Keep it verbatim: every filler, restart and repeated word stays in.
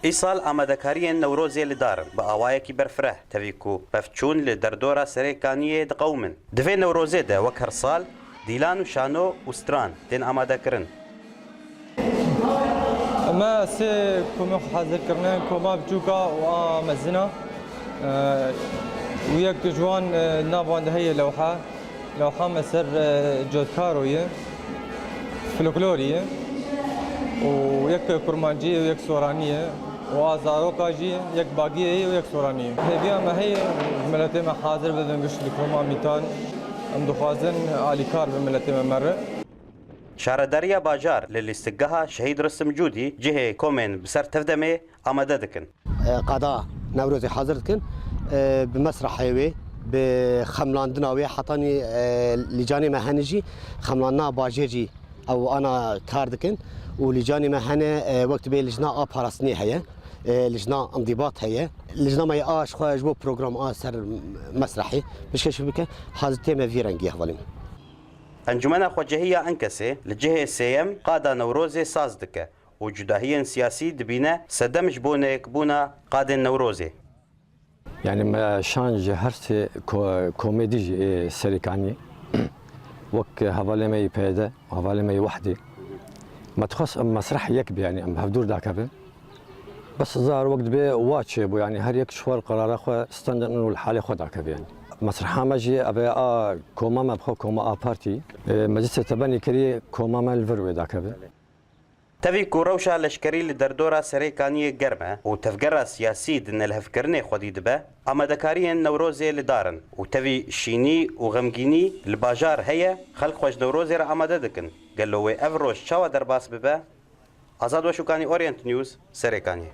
Îsal amadekariyên Newrozê li dar in, bi awayekî berfireh, tevî ku pevçûn li derdora Serê Kaniyê diqewimin. Di vê Newrozê de wek her sal, dîlan û şano û stran tên amadekirin. Eme sê komê xwe hazir kirine, koma biçûka û a mezina. Û yek ji wan, e, nav wan de heye lewha. Lewha me ser, e, cotkaro ye, folklorî ye û yek kurmancî ye û yek soranî ye û a zaroka jî yek bagiyê ye û yek soranî ye. Hêviya me heye miletê me hazir bibin giş li koma mîtan. Em dixwazin alîkar bi miletê me mere. Şaredariya Bajar li lîstikgeha Şehîd Risim Cûdî cihê komên bi ser Tevdemê amade dikin. E, qada Newrozê hazir dikin. E, bi mesrehê wê, bi xemlandina wê, hetanî, e, lîcanê me hene jî, xemlandina bajêr jî ew ana kar dikin. Û lîcanê me hene, e, wek dibê lijna a parastinê heye, e, lijna indîbat heye. Lijna me a ji xwe ji bo program a ser mesrehê pêşkêş bike, hazir tê me vî rengî hevalê min. Encûmena Xwecehî ya Enkesê li cihê sêyem qada Newrozê saz dike û cudahiyên siyasî dibîne sedem ji bo neyekbûna qadên Newrozê. Yani me şan ji her sê ko-, komedî jî ê Serêkaniyê wek hevalê me yê P Y D û hevalê me yê Wehdê. Me dixwest em mesreh yek be, yani em hevdûr dakevin. Bes zar wek dibê wa çêbû, yani her yek ji xwe li qerara xwe standin û li halê xwe dakeve yani. Mesreha me jî ev e a koma me bi xwe koma a partî. E, Meclisê Tebenî kirî koma me li vir wê dakeve. Tevî ku rewşa leşkerî li derdora Serê Kaniyê germ e û tevgera siyasî di nelhevkirinê xwedî dibe, amadekariyên Newrozê li dar in û tevî şînî û xemgînî li bajar heye, xelk xwe ji Newrozê re amade dikin. Gelo wê ev roj çawa derbas bibe? Azad Weşûkanî, Orient News, Serêkaniyê.